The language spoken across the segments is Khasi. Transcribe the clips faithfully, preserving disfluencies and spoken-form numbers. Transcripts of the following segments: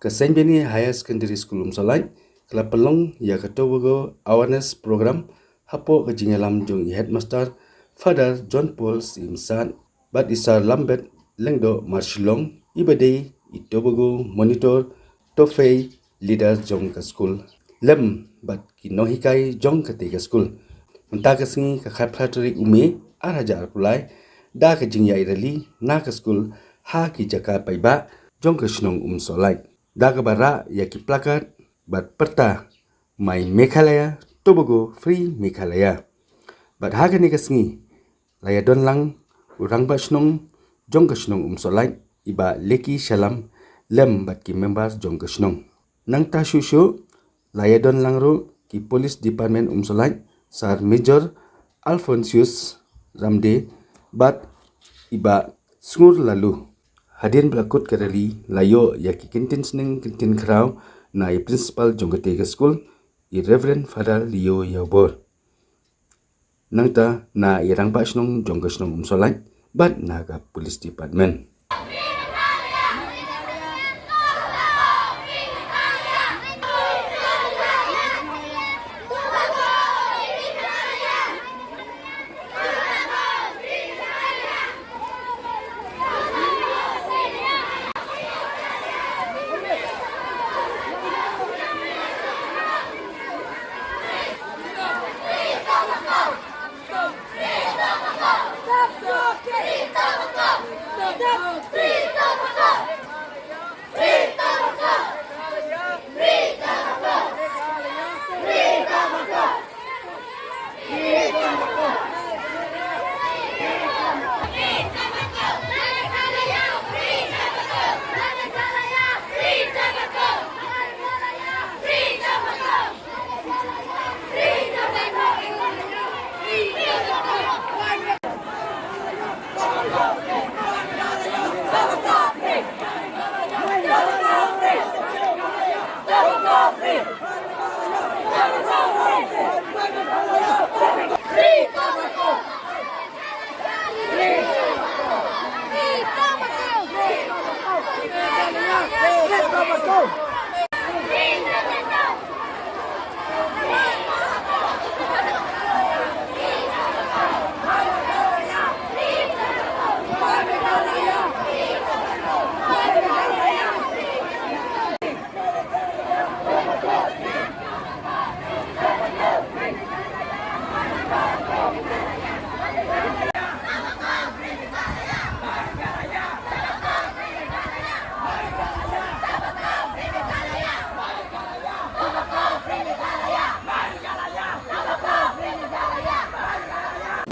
Ka Saint Benny Higher Secondary School Umsohlait ka la pynlong ïa ka Tobago Awareness Program hapoh ka jingïalam jong i Headmaster Father John Paul Simsat bad i Sir Lambert Lyngdoh Marshillong, iba dei i Tobago Monitor, Tophet Leader jong ka skul, lem bad ki nonghikai jong katei ka skul. Mynta ka sngi, ka khatphra tarik u May arhajar arphew lai, da ka jingïaid rally na ka skul ha ki jaka paidbah jong ka shnong Umsohlait, da kaba rah ïa ki placard bad pyrta "My Meghalaya Tobago, Free Meghalaya". Bad ha kane ka sngi la ïadon lang u Rangbah Shnong jong ka shnong Umsohlait, i Bah Leki Shyllem, lem bad ki member jong ka shnong. Nangta shuh shuh la ïadon lang ruh ki Police Department Umsohlait, Sir Major Alphonsus Ramde bad i Bah Sngur Laloo. Hadien ba la kut ka rally, la ïoh ïa ki kyntien sneng kyntien khraw na i Principal jong katei ka skul, i Reverend Father Leo Ïawbor. Nangta na i Rangbah Shnong jong ka shnong Umsohlait bad na ka Police Department.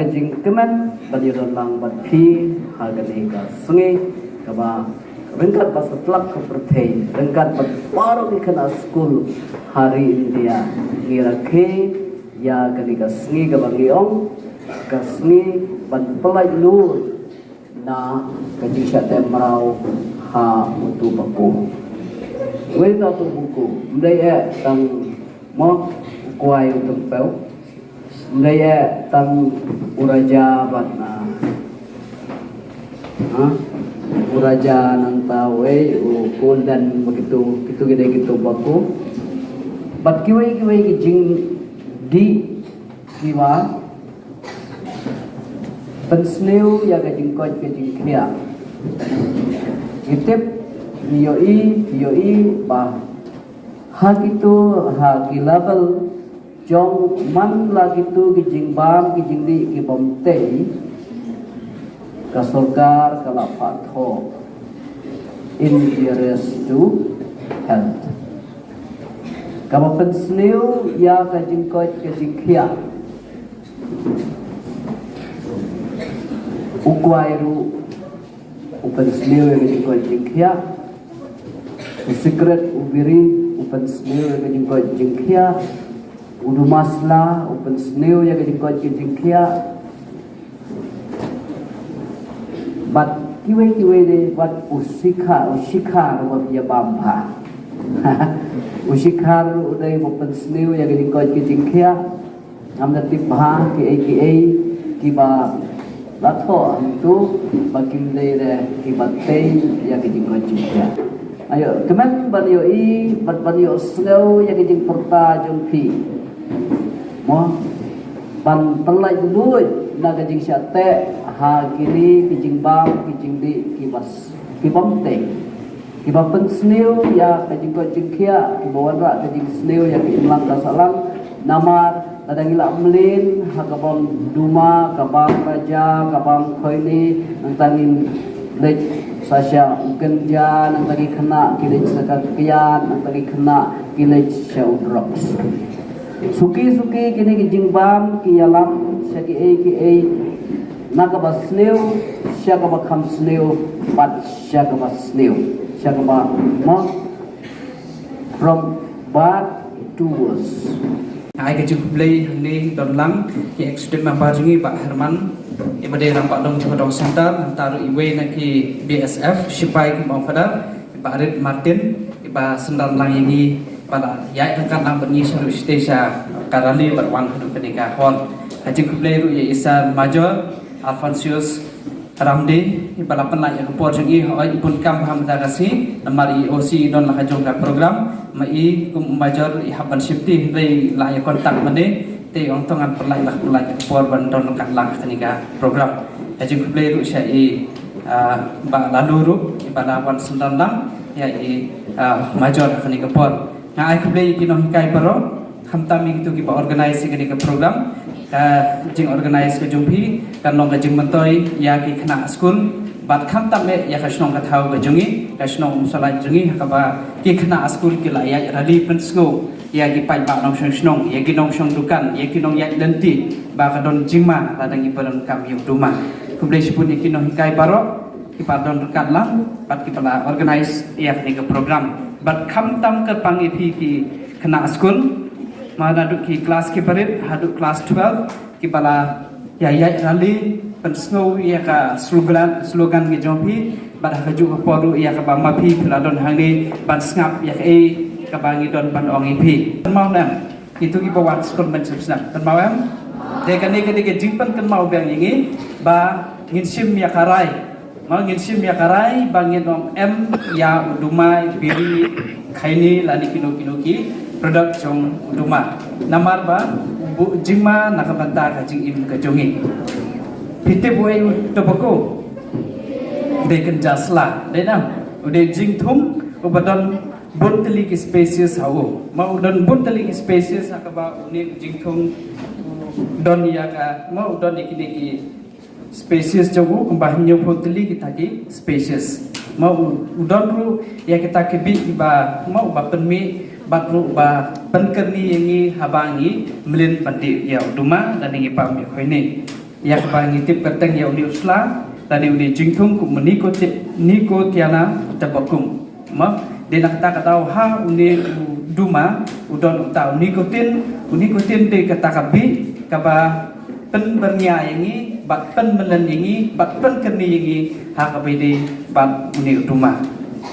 Ka jingkmen ban ïadon lang bad phi ha kane ka sngi kaba ryngkat bad satlak ka pyrthei, ryngkat bad baroh ki khynnah skul ha ri India, ngi rakhe ïa kane ka sngi kaba ngi ong ka sngi ban pyllait lur na ka jingshah teh mraw ha uto u baku. Wei na uto u baku, ym dei eh tang mo u kwai u tympew, ym dei eh tang u raja bad na, ha? U raja nangta wei u golden, ba kito, kito ki dei kito u baku. Bad kiwei kiwei ki jingdih kiba pynsniew ïa ka jingkoit ka jingkhiah. Ngi tip, ngi ïohi, ngi ïohi ba ha kito, ha ki level jong man la kito ki jingbam ki jingdih ki bym tei, ka sorkar ka la pynthok injurious to health. Kaba pynsniew ïa ka jingkoit ka jingkhiah. U kwai ruh u pynsniew ïa ka jingkoit jingkhiah. U sikret, u biri, u pynsniew ïa ka jingkoit jingkhiah. U dumasla u pynsniew ïa ka jingkoit ka jingkhiah. Bad kiwei kiwei de, bad u sikhar, u sikhar bad ïa bam bha. U sikhar u dei ba pynsniew ïa ka jingkoit ka jingkhiah. Ngam da tip bha kiei kiei kiba la thoh hangto ba kim dei re kiba tei ïa ka jingkoit jingkhiah. Ayo, kmen ban ïohi, ban, ban ïohsngew ïa ka jingpyrta jong phi. Mo, ban pynlait buit na ka jingshah teh ha kine ki jingbam, ki jingdih, ki bas, ki bym teng. Ki ba pynsniew ïa ka jingkoit jingkhiah, ki ba wanrah ka jingsniew ïa ka imlang ka sahlang, namar lada ngi la mlien ha ka bam duma, ka bam raja, ka bam khoini, nangta ngin leit sa sha u kynja, nangta ki khynnah ki leit sa ka kiad, nangta ki khynnah ki leit sha u drugs. Suki suki kine ki jingbam ki ïalam sha kiei kiei, na ka ba sniew sha ka ba kham sniew, bad sha ka ba sniew, sha ka ba mo, from bad to worse. Ai ka jingkhublei hangne don lang ki executive member jong ngi, Bah Herman, i ba dei rangbah dong jong ka dong center, nangta ruh iwei na ki B S F, sipai kum ong pada, Bah Rit Martin, i ba syndon lang ïa ngi, ba la ïaid ryngkat lang bad ngi sha ruh sha ka rally bad wan haduh kane ka hall. Ha jingkhublei ruh ïa i Sir Major Alphonsus Ramde, i ba la pynlait ïa ka por jong i, hooid i bun kam ha mynta ka sngi, namar i O C i don la ka jong ka program, ma i kum u Major i hap ban shim ti, hynrei la ïa contact mynne, te ong to ngan pynlait la pynlait ïa ka por ban don ryngkat lang ha kane ka program. Ha jingkhublei ruh sha i, ah, Bah Lalu ruh, i ba la wan syndon lang ïa i, ah, Major ha kane ka por. Nga ai khublei ïa ki nonghikai baroh, khamtam ïa kito ki ba organize ïa kane ka program. Ka jingorganize ka jong phi kan long ka jingmyntoi ïa ki khynnah skul, bad khamtam eh ïa ka shnong ka thaw ka jong ngi, ka shnong Umsonlait jong ngi, ha kaba ki khynnah skul ki la ïaid rally pynsngew ïa ki paidbah nongshong shnong, ïa ki nongshong dukan, ïa ki nongïaid lynti, ba ka don jingma lada ngi pyndonkam ïa u duma. Khublei shibun ïa ki nonghikai baroh ki ba don ryngkat lang bad ki ba la organize ïa kane ka program. Bad khamtam kyrpang ïa phi ki khynnah skul, ma naduh ki klas ki barit haduh klas twelve, ki ba la ïa ïaid rally pynsngew ïa ka slogan, slogan ki jong phi, bad ha kajuh ka por ruh ïa kaba ma phi phi la don hangne ban sngap ïa kaei kaba ngi don ban ong ïa phi. Kynmaw ne em, kito ki ba wan skul mynshwa snem, kynmaw em? Te kane ka dei ka jingpynkynmaw biang ïa ngi ba ngin shim ïa ka rai. Mo, ngin shim ïa ka rai ba ngin ym em ïa u duma, biri, khaini lane kino kino ki product jong u duma. Namar ba u buh jingma na ka bynta ka jingim ka jong ngi. Phi tip uei u tobacco? Dei kynja sla, dei ne em? U dei jingthung u ba don bun tylli ki species ha u. Mo, u don bun tylli ki species ha kaba une u jingthung u don ïa ka, mo, u don ïa kine ki species jong u kumba hynñiewphew tylli kita ki species. Mo, u, u don ruh ïa kita ki bih kiba, mo, ba pynmih bad ruh ba pynkyrni ïa ngi haba ngi mlien ban dih ïa u duma lane ngi bam ïa u khaini. Ïa kaba ngi tip kyrteng ïa une u sla lane une u jingthung kum u nicotin, Nicotiana tabacum. Mo, dei na kata ka daw ha une u duma u don uta u nicotine, u nicotine dei kata ka bih kaba pynbyrngia ïa ngi bad pynmlien ïa ngi bad pynkyrni ïa ngi ha kaba ïadei bad une u duma.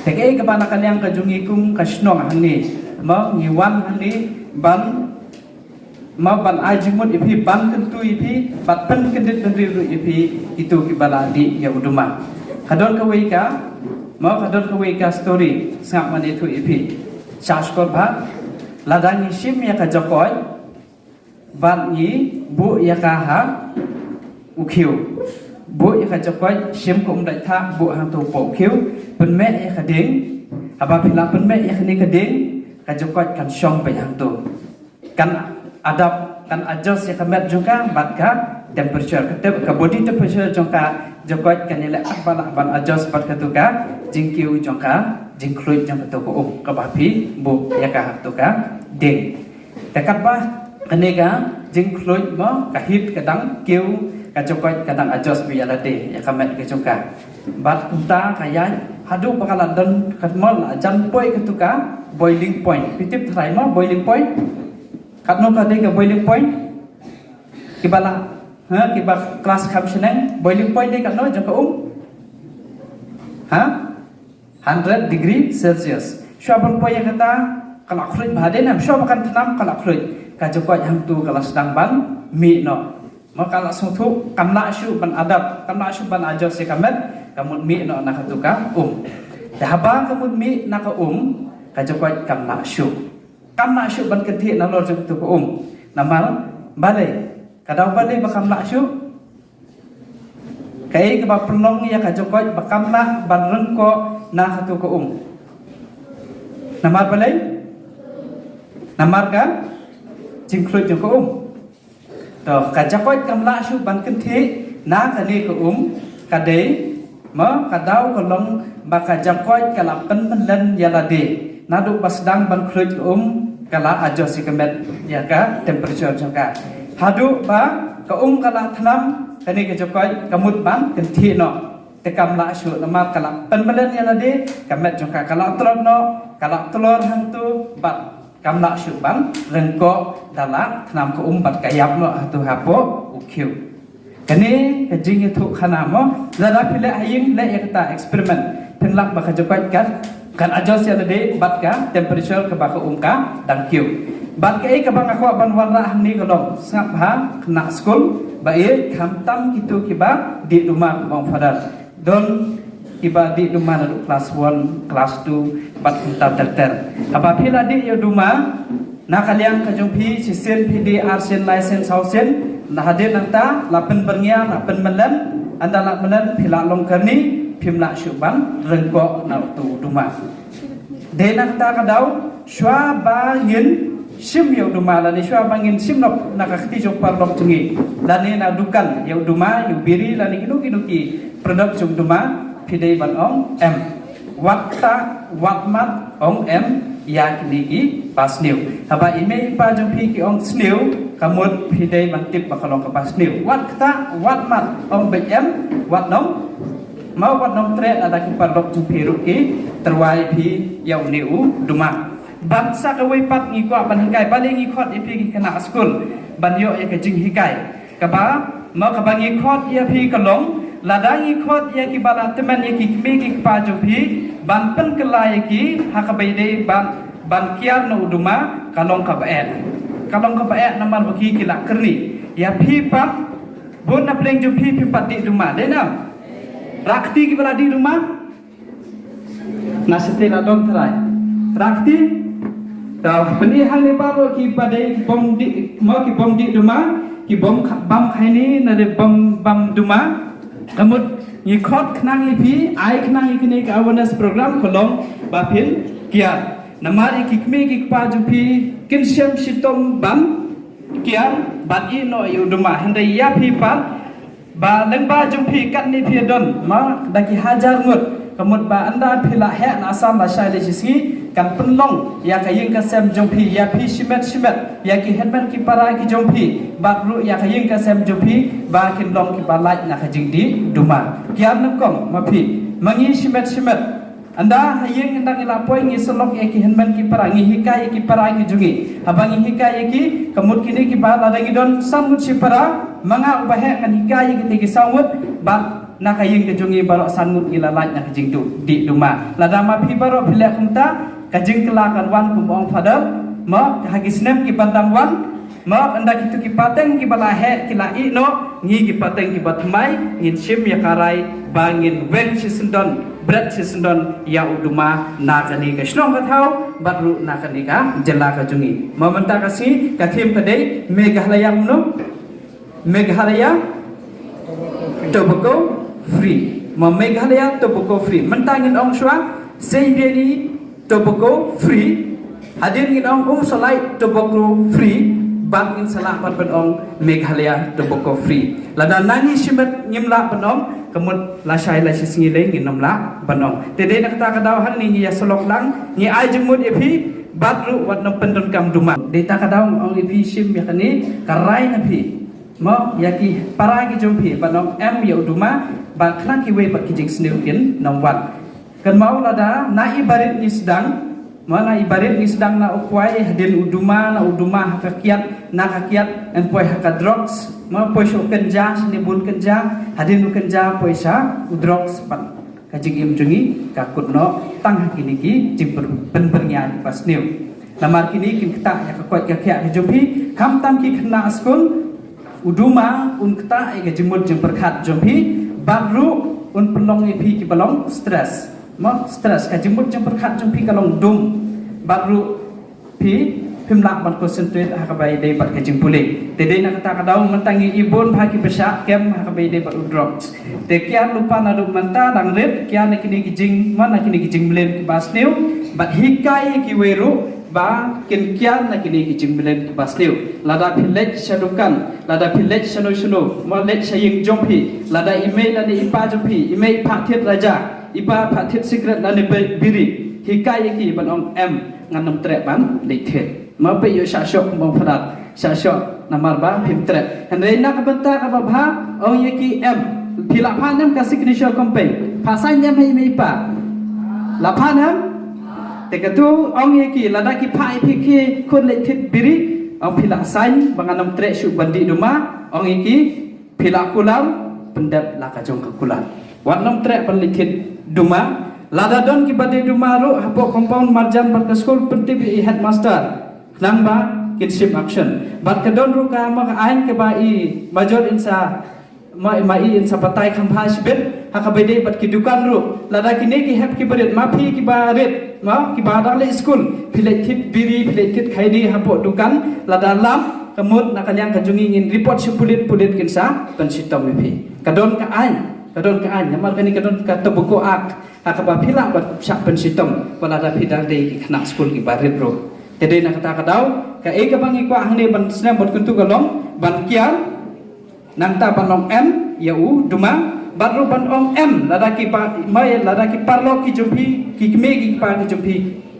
Te kaei kaba na ka liang ka jong ngi kum ka shnong hangne, mo, ngi wan hangne ban, mo, ban ai jingmut ïa phi, ban kyntu ïa phi, ban pynkyndit bynriew ruh ïa phi, kito kiba la dih ïa u duma. Ka don kawei ka, mo, ka don kawei ka story, sngap ngan ïathuh ïa phi. Sha shkor ba lada ngi shim ïa ka jakoit bad ngi buh ïa ka ha u khiew. Buh ïa ka jakoit, shim ka um dait thah, buh hangto hapoh u khiew, pynmeh ïa ka dieng. Haba phi la pynmeh ïa kane ka dieng, ka jakoit kan shong beit hangto. Kan adapt, kan adjust ïa ka met jong ka bad ka temperature. Ka tem-, ka body temperature jong ka jakoit kan ïaleh katba lah ban adjust bad kato ka jingkiew jong ka jingkhluit jong kato ka um kaba phi buh ïa ka ha kato ka dieng. Te katba kane ka jingkhluit mo, ka heat ka dang kiew, ka jakoit ka dang adjust beit ïa lade ïa ka met ka jong ka. Bad kumta ka ïaid haduh ba ka la don, ka mo, la jan poi kato ka boiling point. Phi tip tharai mo boiling point? Katno ka dei ka boiling point? Kiba la, ha, kiba klas kham shaneng, boiling point dei katno jong ka um? Ha? Hundred degree Celsius. Shuwa ban poi ïa kata ka la khluit bha, dei ne em? Shuwa ba kan thnam ka la khluit. Ka jakoit hangto ka la sdang ban mih noh. Mo, ka la sngewthuh kam lah shuh ban adapt, kam lah shuh ban adjust ïa ka met, ka mut mih noh na kato ka um. Te haba ka mut mih na ka um, ka jakoit kam lah shuh. Kam lah shuh ban kynthih nalor jong katu ka um. Namar balei? Ka daw balei ba kam lah shuh? Kaei kaba pynlong ïa ka jakoit ba kam lah ban ryngkoh na katu ka um? Namar balei? Namar ka jingkhluit jong ka um. To, ka jakoit kam lah shuh ban kynthih na kane ka um, ka dei, ma, ka daw ka long ba ka jakoit ka la pynmyllen ïa lade. Naduh ba sdang ban khluit ka um, ka la adjust ïa ka met, ïa ka temperature jong ka. Haduh ba ka um ka la thnam, kane ka jakoit ka mut ban kynthih noh. Te kam lah shuh namar ka la pynmyllen ïa lade, ka met jong ka ka la tlot noh, ka la tlor hangtu, bad kam lah shuh ban ryngkoh da la thnam ka um bad ka ïap noh hatu hapoh u khiew. Kane ka jingïathuh khana mo, lada phi leh ha ïing, leh ïa kata experiment. Phin lap ba ka jakoit kan, kan adjust ïa lade bad ka temperature kaba ka um ka dang kiew. Bad kaei kaba nga kwah ban wanrah hangne ka long, sngap ha khynnah skul ba ïeit, khamtam kito kiba dih duma, kumba ong Father. Don kiba dih duma naduh class one, class two, bad kumta ter ter. Haba phi la dih ïa u duma, na ka liang ka jong phi, shisien phi dih, arsien, laisien, sawsien, na hadien nangta la pynbyrngia, la pynmyllen, ynda la myllen phi la long kyrni, phim lah shuh ban ryngkoh na utu u duma. Dei na kata ka daw, shuwa ba ngin shim ïa u duma, lane shuwa ba ngin shim noh na ka kti jong paralok jong ngi, lane na dukan ïa u duma, ïa u biri, lane kino kino ki product jong u duma, phi dei ban ong em. Wat ktah, wat mat, ong em ïa kine kiba sniew. Haba i mei i pa jong phi ki ong sniew, ka mut phi dei ban tip ba ka long kaba sniew. Wat ktah, wat mat, ong beit em, wat nong, ma wat nongtrei, lada ki paralok jong phi ruh ki tyrwa ïa phi ïa une u duma. Bad sa kawei pat ngi kwah ban hikai, balei ngi khot ïa phi ki khynnah skul ban ïoh ïa ka jinghikai. Kaba, ma kaba ngi khot ïa phi ka long, lada ngi khot ïa kiba la tymmen, ïa ki kmie ki kpa jong phi, ban pynkylla ïa ki ha kaba ïadei ban, ban kiar na u duma, ka long kaba eh. Ka long kaba eh namar ba ki ki la kyrni. Ïa phi pat, bun na pdeng jong phi phi pat dih duma, dei ne em? Rah kti kiba la dih duma. Na shatei la don trai. Rah kti. To, pyni hangne baroh kiba dei ki bym dih, ma ki bym dih duma, ki bym kha-, bam khaini, na dei bam, bam duma. Ka mut ngi khot khnang ïa phi, ai khnang ïa kine ka awareness program ka long ba phin kiar. Namar ïa ki kmie ki kpa jong phi kin shem shitom ban kiar, ban ïeh noh ïa u duma. Hynrei ïa phi pat, ba lyngba jong phi katne phi don, ma, da ki hajar ngut. Ka mut ba ynda phi la heh na Assam lashai lashisngi, kan pynlong ïa ka ïing ka sem jong phi, ïa phi shimet shimet, ïa ki hynmen ki para ki jong phi, bad ruh ïa ka ïing ka sem jong phi, ba kin long kiba lait na ka jingdih duma. Kiar nyngkong ma phi, ma ngi shimet shimet. Ynda ha ïing ynda ngi la poi ngi syllok ïa ki hynmen ki para, ngi hikai ïa ki para ki jong ngi. Haba ngi hikai ïa ki, ka mut kine kiba lada ngi don san ngut shipara, ma nga uba heh ngan hikai ïa kite ki saw ngut, bad na ka ïing ka jong ngi baroh san ngut ngi la lait na ka jingdih duma. Lada ma phi baroh phi leh kumta, ka jingkylla kan wan kumba ong Father, ma ha ki snem kiban dang wan, ma ynda kito ki pateng kiba la heh ki la ïeh noh, ngi ki pateng kiba thymmai ngin shim ïa ka rai ba ngin weng shisyndon, bret shisyndon ïa u duma na kane ka shnong ka thaw, bad ruh na kane ka jylla ka jong ngi. Ma mynta ka sngi ka theme ka dei Meghalaya kumno? Meghalaya Tobacco Free. Ma Meghalaya Tobacco Free. Mynta ngin ong shuwa, Seibieni Tobacco Free. Hadien ngin ong Umshalait Tobacco Free. Bad ngin sa lah pat ban ong Meghalaya Tobacco Free. Lada nangi shimet ngim lah ban ong, ka mut lashai lashisngi lei ngin nym lah ban ong. Te dei na kata ka daw hangne ngi ïa syllok lang, ngi ai jingmut ïa phi, bad ruh wat nym pyndonkam duma. Dei ta ka daw ong ïa phi shim ïa kane, ka rai na phi. Mo, ïa ki para ki jong phi, ban ong em ïa u duma, ba khnang kiwei pat ki jingsniew kin nym wan. Kynmaw lada na i barit ngi sdang, mo na i barit ngi sdang na u kwai, hadien u duma, na u duma ha ka kiad, na ka kiad, yn poi ha ka drugs, mo poi sha u kynja, shane bun kynja, hadien u kynja poi sha u drugs pat. Ka jingim jong ngi ka kut noh tang ha kine ki jingpynbyrngia kiba sniew. Namar kine kin ktah ïa ka koit ka khiah ka jong phi, khamtam ki khynnah skul, u duma un ktah ïa ka jingmut jingpyrkhat jong phi, bad ruh un pynlong ïa phi kiba long stress. Mo stress, ka jingmut jingpyrkhat jong phi ka long dum. Bad ruh phi phim lah ban concentrate ha kaba ïadei bad ka jingpule. Te dei na kata ka daw mynta ngi i bun bha kiba shah kem ha kaba ïadei bad u drugs. Te kiar lypa naduh mynta dang rit, kiar na kine ki jing, mo na kine ki jingmlien kiba sniew, bad hikai ïa kiwei ruh ba kin kiar na kine ki jingmlien kiba sniew. Lada phi leit sha dukan, lada phi leit shano shano, mo leit sha ïing jong phi, lada i mei lane i pa jong phi, i mei i phah thied raja, i pa phah thied sikret lane bi-, biri, hikai ïa ki ban ong em, ngan ym treh ban leit thied. Mo phi ïoh shah shoh kumba ong Fadat, shah shoh namar ba phim treh. Hynrei na ka bynta kaba bha, ong ïa ki em, phi lah phah ne em ka signature campaign, phah sign ne em ha i mei i pa? Lah phah ne em? Te katu ong ïa ki, lada ki phah ïa phi ki khun leit thied biri, ong phi lah sign ba ngan ym treh shuh ban dih duma, ong ïa ki, phi lah kular, pyndep la ka jong ka kular. Wat nym treh ban leit thied duma, lada don kiba die duma ruh hapoh compound marjan bad ka skul pyntip ïa i headmaster. Khnang ba kin shim action. Bad ka don ruh ka mo ka aiñ kaba i Major in sa, ma, ma i in sa batai kham bha shibit ha kaba ïadei bad ki dukan ruh. Lada kine ki hep kiba rit, ma phi kiba rit, ma kiba dang leit skul, phi leit thied biri, phi leit thied khaini hapoh dukan, lada lam ka mut na ka liang ka jong ngi ngin report sha pulit, pulit kin sa pynshitom ïa phi. Ka don ka aiñ, ka don ka aiñ, namar kane ka don ka Tobacco Act. Ha kaba phi lah ban shah pynshitom wat lada phi dang dei ki khynnah skul kiba rit ruh. Te dei na kata ka daw, kaei kaba ngi kwah hangne ban snem bad kyntu ka long ban kiar, nangta ban ong em ïa u duma, bad ruh ban ong em lada ki pa, mai lada ki paralok ki jong phi, ki kmie ki kpa ki jong phi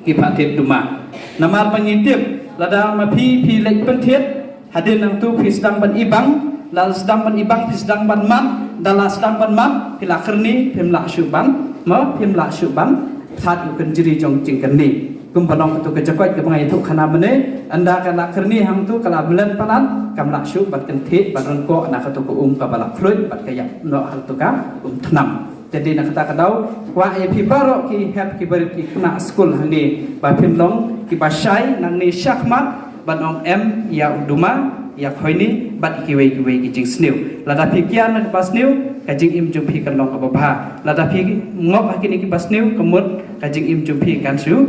ki phah thied duma. Namar ba ngi tip lada ma phi phi leit pynthied, hadien nangtu phi sdang ban ibang, la sdang ban ibang phi sdang ban mad, da la sdang ban mad phi la kyrni, phim lah shuh ban, mo phim lah shuh ban thad ïa u kynjri jong jingkyrni. Kumba long katu ka jakoit kaba nga ïathuh khana mynne, ynda ka la kyrni hangtu ka la mlien palat, kam lah shuh ban kynthih ban ryngkoh na katu ka um kaba la khluit bad ka ïap noh hangtu ka um thnam. Te dei na kata ka daw, kwah ïa phi baroh ki hep kiba rit ki khynnah skul hangne ba phin long kiba shai nangne shakhmat ban ong em ïa u duma, ïa khoini bad kiwei kiwei ki jingsniew. Lada phi kiar na kaba sniew, ka jingim jong phi kan long kaba bha. Lada phi ngop ha kine kiba sniew, ka mut ka jingim jong phi kan shu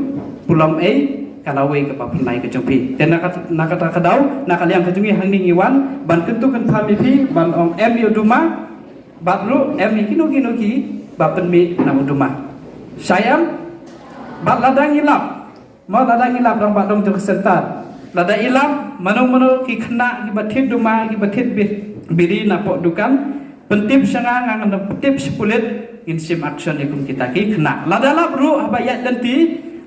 pulom ei, ka lawei kaba pynlait ka jong phi. Te na kat-, na kata ka daw, na ka liang ka jong ngi hangne ngi wan ban kyntu kynpham ïa phi ban ong em ïa u duma, bad ruh em ïa kino kino kiba pynmih na u duma. Shai em? Bad lada ngi lap, mo lada ngi lap dang ba dong jong ka centre, lada i lap mano mano ki khynnah kiba thied duma, kiba thied bi-, biri napoh dukan, pyntip sha nga, nga ngan pyntip sha pulit, ngin shim action ïa kum kita ki khynnah. Lada lap ruh haba ïaid lynti,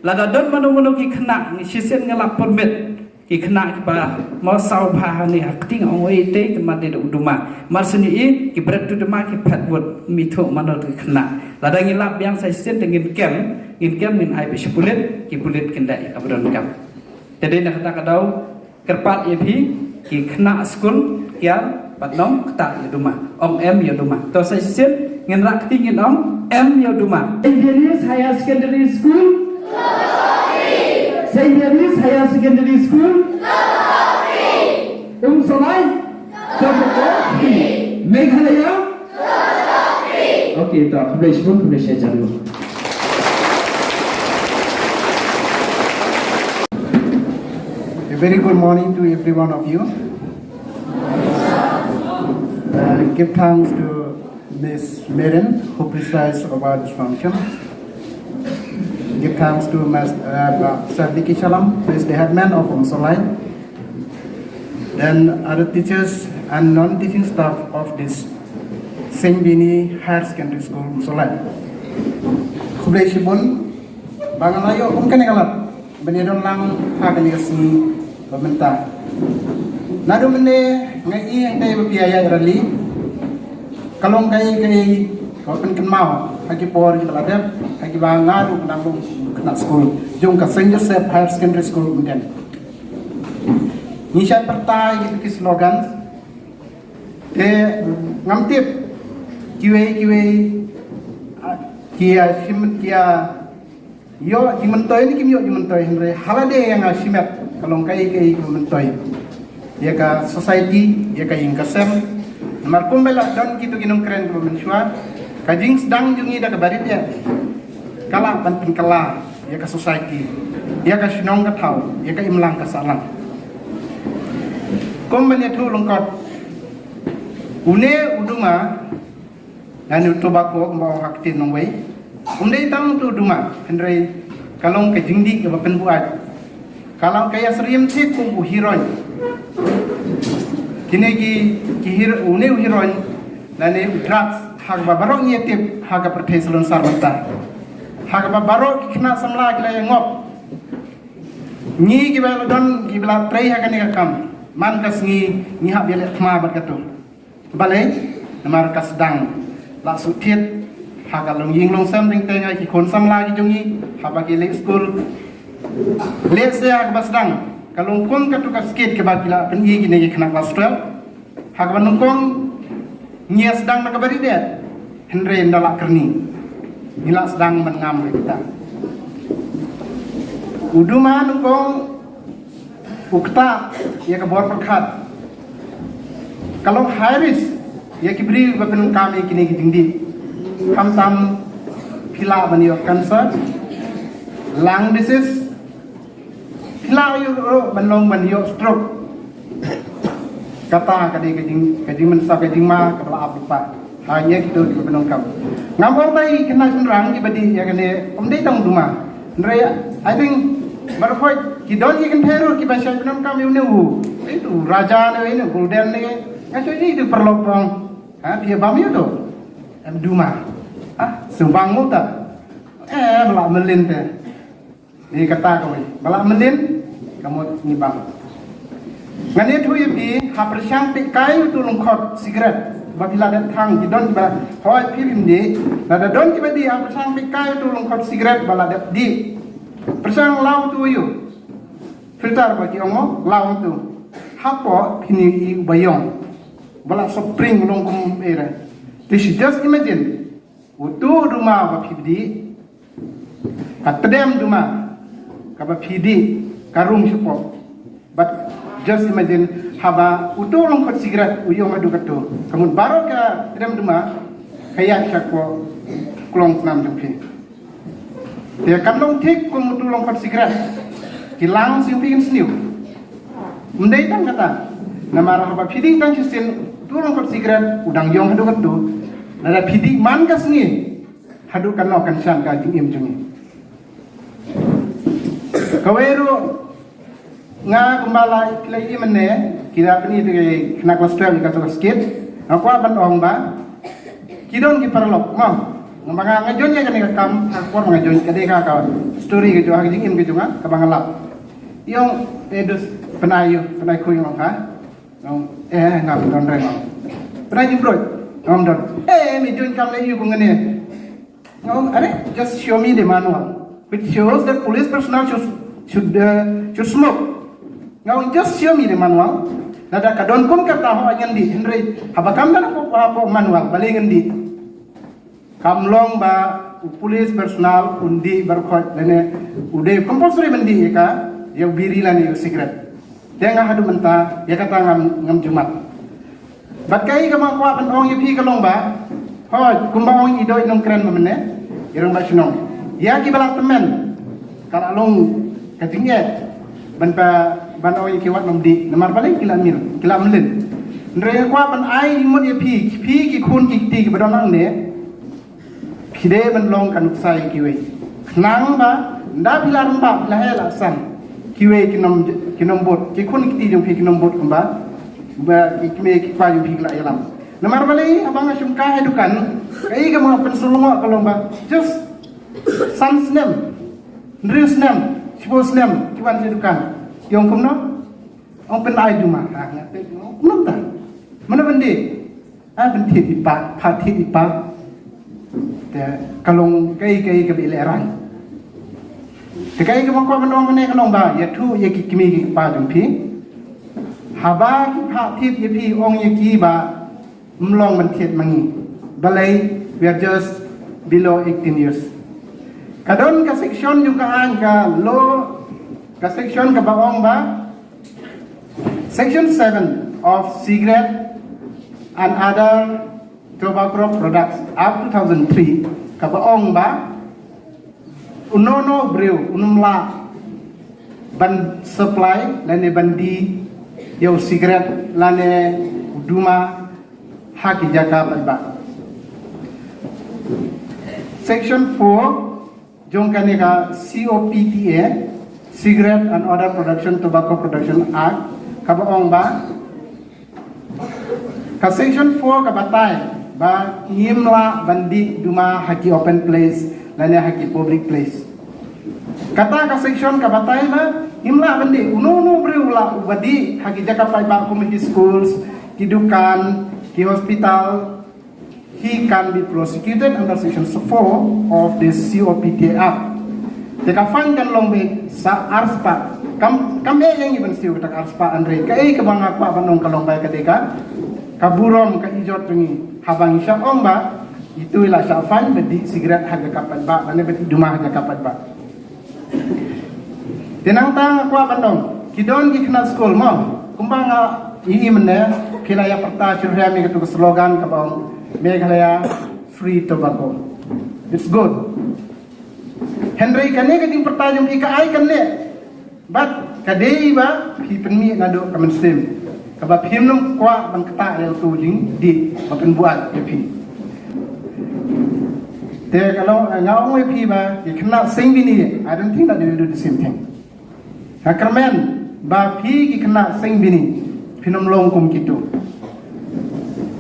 lada don mano mano ki khynnah, ngi shisien nga lap permit ki khynnah kiba mo saw bha hangne ha kti, nga ong oi tei te mat dei da u duma. Mar shu ïohi ki bret tu duma ki phet wut, mi thuh mano ki khynnah. Lada ngi lap biang sa shisien te ngin kem, ngin kem ngin ai beit sha pulit, ki pulit kin da ïa kaba donkam. Te dei na kata ka daw, kyrpad ïa phi ki khynnah skul kiar bad nongktah ïa u duma. Ong em ïa u duma. To sa shisien ngin rah kti ngin ong em ïa u duma. Saint Mary's Higher Secondary School. Saint Mary's Higher Secondary School. Umsolai. Meghalaya. Okay, to, khublei shibun, khublei shihajar. A very good morning to every one of you. Uh, give thanks to Miss Meren, who presides over this function. Give thanks to Mas-, uh, Sir D K Shalom, who is the headman of Umsolai. Then other teachers and non-teaching staff of this Saint Bini Higher Secondary School, Umsolai. Khublei shibun, ba nga la ïoh kum kane ka lad ban ïadon lang ha kane ka sngi ba mynta. Naduh mynne nga ïohi hangtei ba phi ïaid rally, ka long kaei kaei kaba pynkynmaw ha ki por kiba la dep, ha kiba nga ruh nga dang long khynnah skul jong ka Saint Joseph Higher Secondary School Umden. Ngi shait pyrta ïa ki slogans, te ngam tip kiwei kiwei, ah, ki ïa shim, ki ïa ïoh jingmyntoi ne kim ïoh jingmyntoi, hynrei ha lade ïa nga shimet ka long kaei kaei kaba myntoi ïa ka society, ïa ka ïing ka sem. Namar kumba la don kito ki nongkren kiba mynshuwa, ka jingsdang jong ngi da kaba rit ïa, ka lah ban pynkylla ïa ka society, ïa ka shnong ka thaw, ïa ka imlang ka sahlang. Kum ban ïathuh lyngkot, une u duma, lane u tobacco kumba ong ha ka ktien nongwei, um dei tang utu u duma, hynrei ka long ka jingdih kaba pynbuaid. Ka long ka ïasyriem thik kum u heroin. Kine ki, ki hero-, une u heroin lane u drugs ha kaba baroh ngi ïatip ha ka pyrthei salonsar mynta. Ha kaba baroh ki khynnah samla ki la ïa ngop. Ngi kiba la don, kiba la trei ha kane ka kam, man ka sngi ngi hap ïaleh thma bad katu. Balei? Namar ka sdang la shu thied ha ka longïing longsem, teng teng ha ki khun samla ki jong ngi haba ki leit skul. Lehse ha kaba sdang ka long kum katu ka skit kaba ki la pyni kine ki khynnah klas twelve. Ha kaba nyngkong ngi ïa sdang na kaba ri deh, hynrei ynda la kyrni ngi la sdang ban ngam ïa kita. U duma nyngkong u ktah ïa ka bor pyrkhat. Ka long high risk ïa ki briew ba pyndonkam ïa kine ki jingdih. Khamtam phi lah ban ïoh cancer, lung disease, phi lah ïoh ruh ban long ban ïoh stroke. Kata ka dei ka jing, ka jingmynsaw, ka jingma kaba la ap lypa ha ïa kito kiba pyndonkam. Ngam ong ba ki khynnah shynrang kiba dih ïa kane, ym dei tang duma. Hynrei I think baroh khoit ki don ki kynthei ruh kiba shait pyndonkam ïa une u, ïa u Raja ne ïa une u Golden ne. Nga shu ïohi ïa u paralok ba ong, ha, phi ïa bam ïa u to? Em, duma. Ah, shu bang mo ta. Eh, ba la mlien te. Ni kata kawei, ba la mlien ka mut ngi bam. Ngan ïathuh ïa phi, ha pyrshang peitkai utu lyngkhot sikret ba phi la dep thang, ki don kiba, hooid phi phim dih. Lada don kiba dih, ha pyrshang peitkai utu lyngkhot sikret ba la dep dih. Pyrshang law utu ïa u filter ba ki ong mo, law utu. Hapoh phin ïohi u baïong ba la spring long kum ere. Te shi just imagine, utu u duma ba phi dih, ka tdem duma kaba phi dih ka rung shapoh. But just imagine, haba utu u lyngkhot sikret u ïong haduh kato, ka mut baroh ka tdem duma ka ïaid sha ka klong snam jong phi. Te kan long thik kum utu u lyngkhot sikret, ki lungs jong phi kin sniew. Ym dei tang kata, namar haba phi dih tang shisien, utu u lyngkhot sikret u dang ïong haduh kato. Lada phi dih man ka sngi, haduh katno kan shan ka jingim jong ngi. Kawei ruh, nga kumba la, ki la ïohi mynne, ki la pyni te ki khynnah klas twelve ïa kato ka skit. Nga kwah ban ong ba ki don ki paralok, mo. Nga ba nga, nga join ïa kane ka kam ha ka por ba nga join, ka dei ka, ka story ka jong, ha ka jingim ka jong nga kaba nga lap. Ïong, eh, dus, pynai ïa u, pynai khuid ïa u, ha. Nga ong, eh, ngam don re, nga ong. Pynai jingbrot, ngam don. Eh, me join kam leh ïa u kumne. Nga ong, are, just show me the manual which shows that police personnel should, should, uh, should smoke. Nga ong, just show me the manual. Lada ka don kum kata, hooid ngan dih, hynrei haba kam don hapoh, hapoh manual, balei ngan dih? Kam long ba u police personnel un dih baroh khoit lane u dei compulsory ban dih ïa ka, ïa u biri lane ïa u sikret. Te nga haduh mynta ïa kata ngam, ngam ju mad. Bad kaei kaba nga kwah ban ong ïa phi ka long ba, hooid, kumba ong i Doh Nongkren mynne, i rangbah shnong, ïa kiba la tymmen, ka la long ka jingeh ban pa, ban ong ïa ki wat ym dih, namar balei, ki la mlien, ki la mlien. Hynrei nga kwah ban ai jingmut ïa phi, phi ki khun ki kti kiba don hangne, phi dei ban long ka nuksa ïa kiwei. Khnang ba ynda phi la rangbah, phi la heh la san, kiwei kin ym, kin ym bud, ki khun ki kti jong phi kin ym bud kumba ba ki kmie ki kpa jong phi ki la ïalam. Namar balei, haba nga shim kai ha dukan, kaei kaba nga pynslungoh ka long ba just san snem, hynriew snem, shiphew snem ki wan sha dukan, ki ong kumno? Ong pynai duma. Ha, nga tip, ong kumno mynta? Mano ban dih? Ah, pynthied i pa, phah thied i pa. Te ka long kaei kaei kaba i lehraiñ. Te kaei kaba nga kwah ban ong kane ka long ba ïathuh ïa ki kmie ki kpa jong phi, haba ki phah thied ïa phi, ong ïa ki ba ym long ban thied ma ngi. Balei? We are just below eighteen years. Ka don ka section jong ka aiñ, ka law, ka section kaba ong ba, Section seven of Cigarette and Other Tobacco Products Act two thousand three, kaba ong ba Uno uno u briew un ym lah ban supply lane ban dih ïa u cigarette lane u duma ha ki jaka paidbah. Section four jong kane ka C O P T A, Cigarette and Other Production, Tobacco Production Act, kaba ong ba, ka section four ka batai ba ngim lah ban dih duma ha ki open place lane ha ki public place. Kata ka section ka batai ba ngim lah ban dih, uno uno u briew u lah uba dih ha ki jaka paidbah kum ki schools, ki dukan, ki hospital, he can be prosecuted under section four of the C O P T A Act. Te ka fine kan long beit sa arspah. Kam, kam eh ïa ngi ban siew kata ka arspah, hynrei kaei kaba nga kwah ban ong ka long ba ka dei ka, ka burom ka ijot jong ngi haba ngi shah ong ba itu i la shah fine ba dih cigarette ha jaka paidbah lane ba dih duma ha jaka paidbah. Te nangta nga kwah ban ong, ki don ki khynnah skul mo, kumba nga ïohi mynne, ki la ïa pyrta shuh shuh ïa katu ka slogan kaba ong Meghalaya free tobacco. It's good. Hynrei kane ka jingpyrta jong ki ka ai kane, bad ka dei ba phi pynmih naduh ka mynsiem kaba phim nym kwah ban ktah ïa uto u jingdih ba pynbuaid ïa phi. Te ka long, nga ong ïa phi ba ki khynnah seng bini, I don't think that they will do the same thing. Nga kyrmen ba phi ki khynnah seng bini phin nym long kum kito.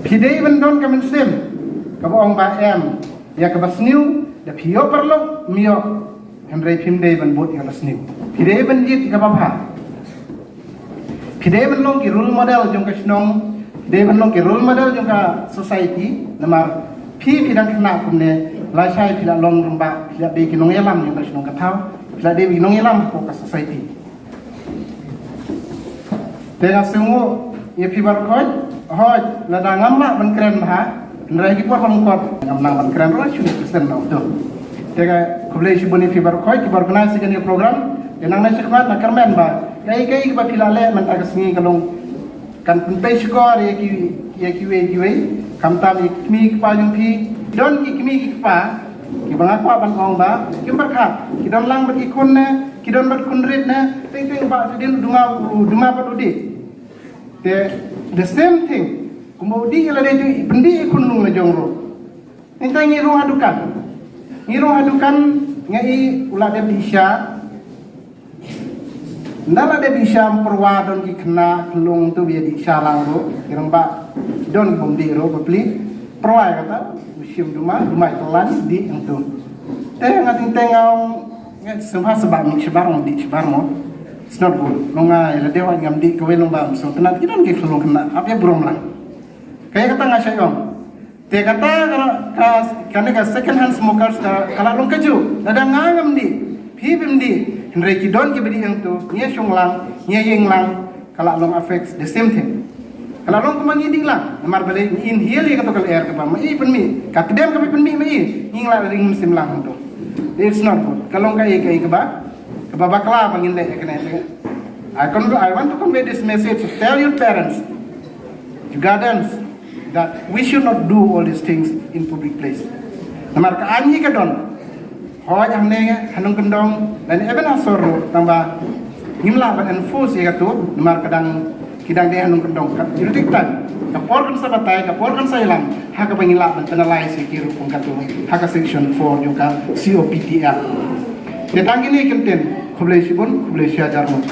Phi dei ban don ka mynsiem kaba ong ba em, ïa kaba sniew da phi ïoh paralok, ym ïoh, hynrei phim dei ban bud ïa kaba sniew. Phi dei ban jied ïa kaba bha. Phi dei ban long ki role model jong ka shnong, phi dei ban long ki role model jong ka society, namar phi phi dang khynnah kumne, lashai phi la long rangbah, phi la dei ki nongïalam jong ka shnong ka thaw, phi la dei ki nongïalam hapoh ka society. Te nga sngewnguh ïa phi baroh khoit, hooid, lada ngam lah ban kren bha, hynrei ki por ba mkot ngam nang ban kren ruh, shu kren na uto. Te ka khublei shibun ïa phi baroh khoit kiba organize ïa kane ka program. Te nangne shakhmat nga kyrmen ba kaei kaei kaba phi la leh mynta ka sngi ka long kan pynpei shukor ïa ki, ïa kiwei kiwei, khamtam ïa ki kmie ki kpa jong phi. Don ki kmie ki kpa kiba nga kwah ban ong ba kim pyrkhat, ki don lang bad ki khun ne, ki don bad khun rit ne, teng teng ba ki dei u duma, u duma bad u dih. Te the same thing, kumba u dih la dei, pyndih ïa khun nong la jong ruh. Nangta ngi rung ha dukan, ngi rung ha dukan, nga i u la dep dih sha. Nda la dep dih sha, ym pyrwa, don ki khynnah khyllung tu ba ïa dih sha lang ruh, ki rangbah don bym dih ruh, bapli. Pyrwa ïa kata, u shim duma, duma ïa ka lain, dih hangtu. Te nga teng teng nga ong, nga sngewbha seh ba mih shabar, ngam dih shabar mo. It's not good. Long nga ïa lade wat ngam dih kawei long ba ym sngewtynnat, ki don ki khyllung khynnah, ap ïa burom lang. Kaei kata nga shait ong. Te kata ka, ka, kane ka second hand smokers ka, ka la long kajuh. Lada nga ngam dih, phi phim dih, hynrei ki don kiba dih hangtu, ngi ïa shong lang, ngi ïa ïeng lang, ka la long affects the same thing. Ka la long kumba ngi dih lang, namar balei ngi inhale ïa kato ka lyer kaba ma i pynmih, ka kdem kaba pynmih ma i, ngi la ring mynsiem lang hangtu. It's not good. Ka long kaei kaei kaba, kaba bakla ba ngin leh ïa kane. I con-, I want to convey this message to tell your parents, your guardians, that we should not do all these things in public place. Namar ka aiñ hi ka don. Hooid hangne ha nongkyndong lane even ha sor ruh, tangba ngim lah ban enforce ïa kato, namar ka dang, ki dang dei ha nongkyndong. Ka, it'll take time. Ka por kan sa batai, ka por kan sa ïalam, ha kaba ngin lah ban penalize ïa ki ruh kum kato ha ka section four jong ka C O P T Act. Te tang kine kyntien, khublei shibun, khublei shihajar nguh.